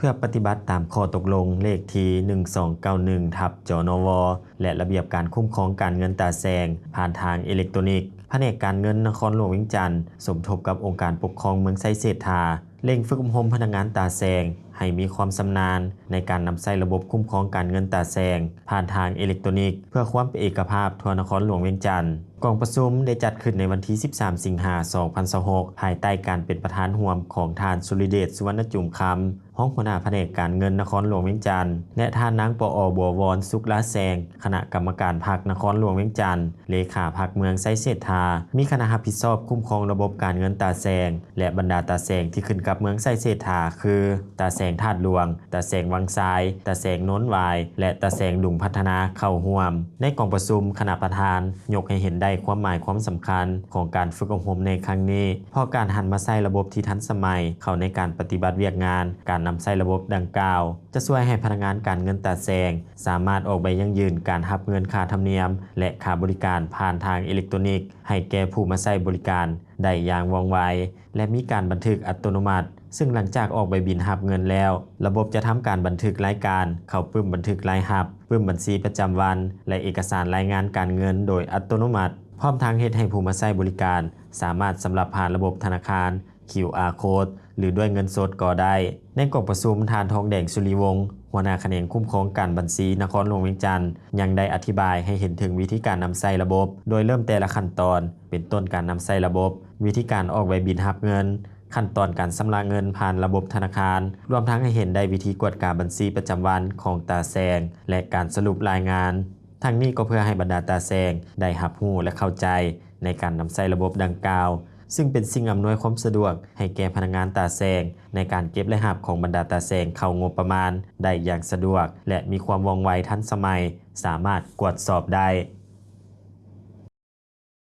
ເພື່ອປະຕິບັດຕາມຂໍ້ຕົກລົງເລກທີ ໜຶ່ງສອງເກົ້າໜຶ່ງ ທັບ ຈນວ ແລະ ລະບຽບການຄຸ້ມຄອງການເງິນຕາແສງ ຜ່ານທາງເອເລັກໂຕນິກ, ພະແນກການເງິນນະຄອນຫຼວງວຽງຈັນ ສົມທົບກັບອົງການປົກຄອງເມືອງໄຊເສດຖາ ເລັ່ງຝຶກອົບຮົມພະນັກງານຕາແສງ ໃຫ້ມີຄວາມຊຳນານໃນການນຳໃຊ້ລະບົບຄຸ້ມຄອງການເງິນຕາແສງ ຜ່ານທາງເອເລັກໂຕນິກ ເພື່ອຄວາມເປັນເອກະພາບທົ່ວນະຄອນຫຼວງວຽງຈັນ. ກອງປະຊຸມໄດ້ຈັດຂຶ້ນໃນວັນທີ ສິບສາມ ສິງຫາ ສອງພັນຊາວຫົກ ພາຍໃຕ້ການເປັນປະທານຮ່ວມຂອງທ່ານ ສຸລິເດດ ສຸວັນນະຈຸມຄຳ ຮອງຫົວໜ້າພະແນກການເງິນນະຄອນຫຼວງວຽງຈັນ ແລະ ທ່ານນາງ ປອ ບົວວອນ ສຸກລາແຊງ ຄະນະກຳມະການພັກນະຄອນຫຼວງວຽງຈັນ, ເລຂາພັກເມືອງໄຊເສດຖາ, ມີຄະນະຮັບຜິດຊອບຄຸ້ມຄອງລະບົບການເງິນຕາແສງ ແລະ ບັນດາຕາແສງທີ່ຂຶ້ນກັບເມືອງໄຊເສດຖາ ຄື ຕາແສງທາດຫຼວງ, ຕາແສງວັງຊາຍ, ຕາແສງໂນນຫວາຍ ແລະ ຕາແສງດຸງພັດທະນາ ເຂົ້າຮ່ວມ. ໃນກອງປະຊຸມ, ຄະນະປະທານຍົກໃຫ້ເຫັນໄດ້ຄວາມໝາຍຄວາມສຳຄັນຂອງການຝຶກອົບຮົມໃນຄັ້ງນີ້, ເພາະການຫັນມາໃຊ້ລະບົບທີ່ທັນສະໄໝເຂົ້າໃນການປະຕິບັດວຽກງານ, ການນຳໃຊ້ລະບົບດັ່ງກ່າວ ຈະຊ່ວຍໃຫ້ພະນັກງານການເງິນຕາແສງ ສາມາດອອກໃບຢັ້ງຢືນການຮັບເງິນຄ່າທຳນຽມ ແລະ ຄ່າບໍລິການຜ່ານທາງເອເລັກໂຕນິກ ໃຫ້ແກ່ຜູ້ມາໃຊ້ບໍລິການໄດ້ຢ່າງວ່ອງໄວ ແລະ ມີການບັນທຶກອັດຕະໂນມັດ, ເຊິ່ງຫຼັງຈາກອອກໃບບິນຮັບເງິນແລ້ວ, ລະບົບຈະທຳການບັນທຶກລາຍການເຂົ້າປຶ້ມບັນທຶກລາຍຮັບ, ປຶ້ມບັນຊີປະຈຳວັນ ແລະ ເອກະສານລາຍງານການເງິນໂດຍອັດຕະໂນມັດ, ພ້ອມທັງເຮັດໃຫ້ຜູ້ມາໃຊ້ບໍລິການສາມາດສຳລັບຜ່ານລະບົບທະນາຄານ, ຄິວອາໂຄດ ຫຼື ດ້ວຍເງິນສົດກໍໄດ້. ໃນກອງປະຊຸມ, ທ່ານ ທອງແດງ ສຸລິວົງ ຫົວໜ້າຂະແໜງຄຸ້ມຄອງການບັນຊີນະຄອນຫຼວງວຽງຈັນ ຍັງໄດ້ອະທິບາຍໃຫ້ເຫັນເຖິງວິທີການນຳໃຊ້ລະບົບ ໂດຍເລີ່ມແຕ່ລະຂັ້ນຕອນ ເປັນຕົ້ນການນຳໃຊ້ລະບົບ, ວິທີການອອກໃບບິນຮັບເງິນ, ຂັ້ນຕອນການຊຳລະເງິນຜ່ານລະບົບທະນາຄານ, ລວມທັງໃຫ້ເຫັນໄດ້ວິທີກວດກາບັນຊີປະຈຳວັນຂອງຕາແສງ ແລະ ການສະຫຼຸບລາຍງານ. ທັງນີ້ກໍເພື່ອໃຫ້ບັນດາຕາແສງໄດ້ຮັບຮູ້ ແລະ ເຂົ້າໃຈໃນການນຳໃຊ້ລະບົບດັ່ງກ່າວ, ຊຶ່ງເປັນສິ່ງອຳນວຍຄວາມສະດວກໃຫ້ແກ່ພະນັກງານຕາແສງ ໃນການເກັບລາຍຮັບຂອງບັນດາຕາແສງເຂົ້າງົບປະມານໄດ້ຢ່າງສະດວກ ແລະ ມີຄວາມວ່ອງໄວທັນສະໄໝ, ສາມາດກວດສອບໄດ້.